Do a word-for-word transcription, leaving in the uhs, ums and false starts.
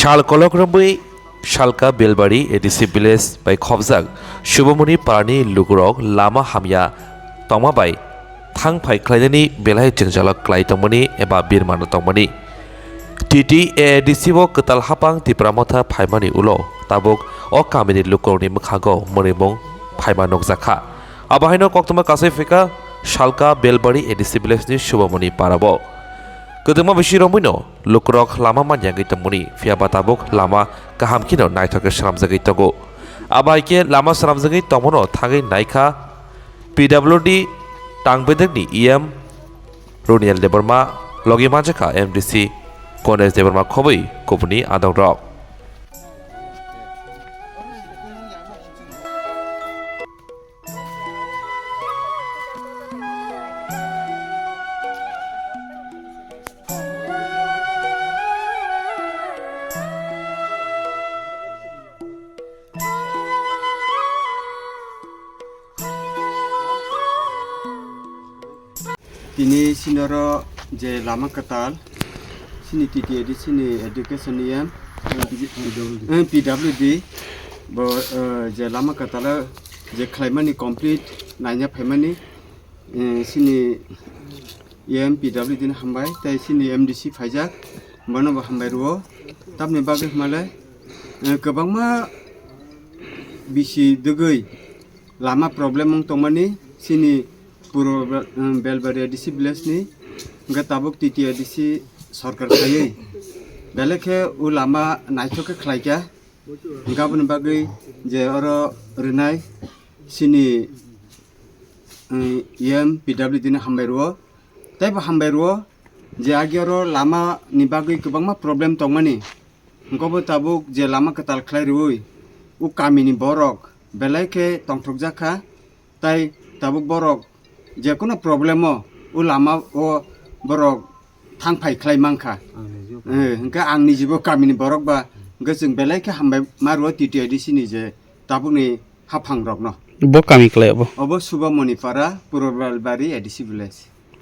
Kal kolok romwi Salka Belbari A D C village bai khobjak Subamoni parani lukurok lama hamya tongma bai thang phai khlainani belai jwngjalo klai tongmani eba birmano tongmani. T T A D C o kwtal hapang Tipra Motha phaimani ulo tabuk o kamini lukurokni mwkhago mwnwimung phaima nukjakha. Abo haino koktwma kasai phika Salka Belbari A D C village ni Subamoni parao. Kwdwma bisi romwino lukurok lama manyagwi tongmani, phiyaba tabuk lama kaham kheno naithok khe swnamjagwi tongo. Abo hai khe lama swnamjagwi tongmano thangwi naikha P W D Tangbedekni E M Roniel Debbarma, logi manjakha M D C Ganesh Debbarma khobwi kubuni adongrok. Tini sini oro je lama kwtal, sini T T A D C ni education ni em, eh, P W D, bo, eh, je lama kwtal o je khlaimani complete naina phaimani, eh, sini E M P W D ni hambai, tei sini M D C phaijak, bono bo hambai rwo. Tamni bagwi hwnmale, eh, kwbangma bisi dwgwi lama problem wng tongmani sini puro Bel-, um, Belbaria D C village ni, hwnkhe tabuk T T A D C sorkar khaiwi belai khe o lama naithok khe khlaikha. Hwnkhe aboni bagwi je oro rwnai sini, um, E M P W D ni hambai rwo, tei bo hambai rwo je agi oro lama ni bagwi kwbangma problem tongmani. Hwnkhe bo tabuk je lama kwtal khlai rwui o kamini borok belai khe tongthokjak kha, tai tabuk borok jekunu problem o o lama o borok thang phai khlai mankha. Eh, hwnkhe ang nijibo kamini borok ba hwnkhe chwng belai khe hambai ma rwo T T A D C ni je tabukni haphang rokno. Bo kami kwlai obo? Obo Subamoni Para, Purbalbari A D C village.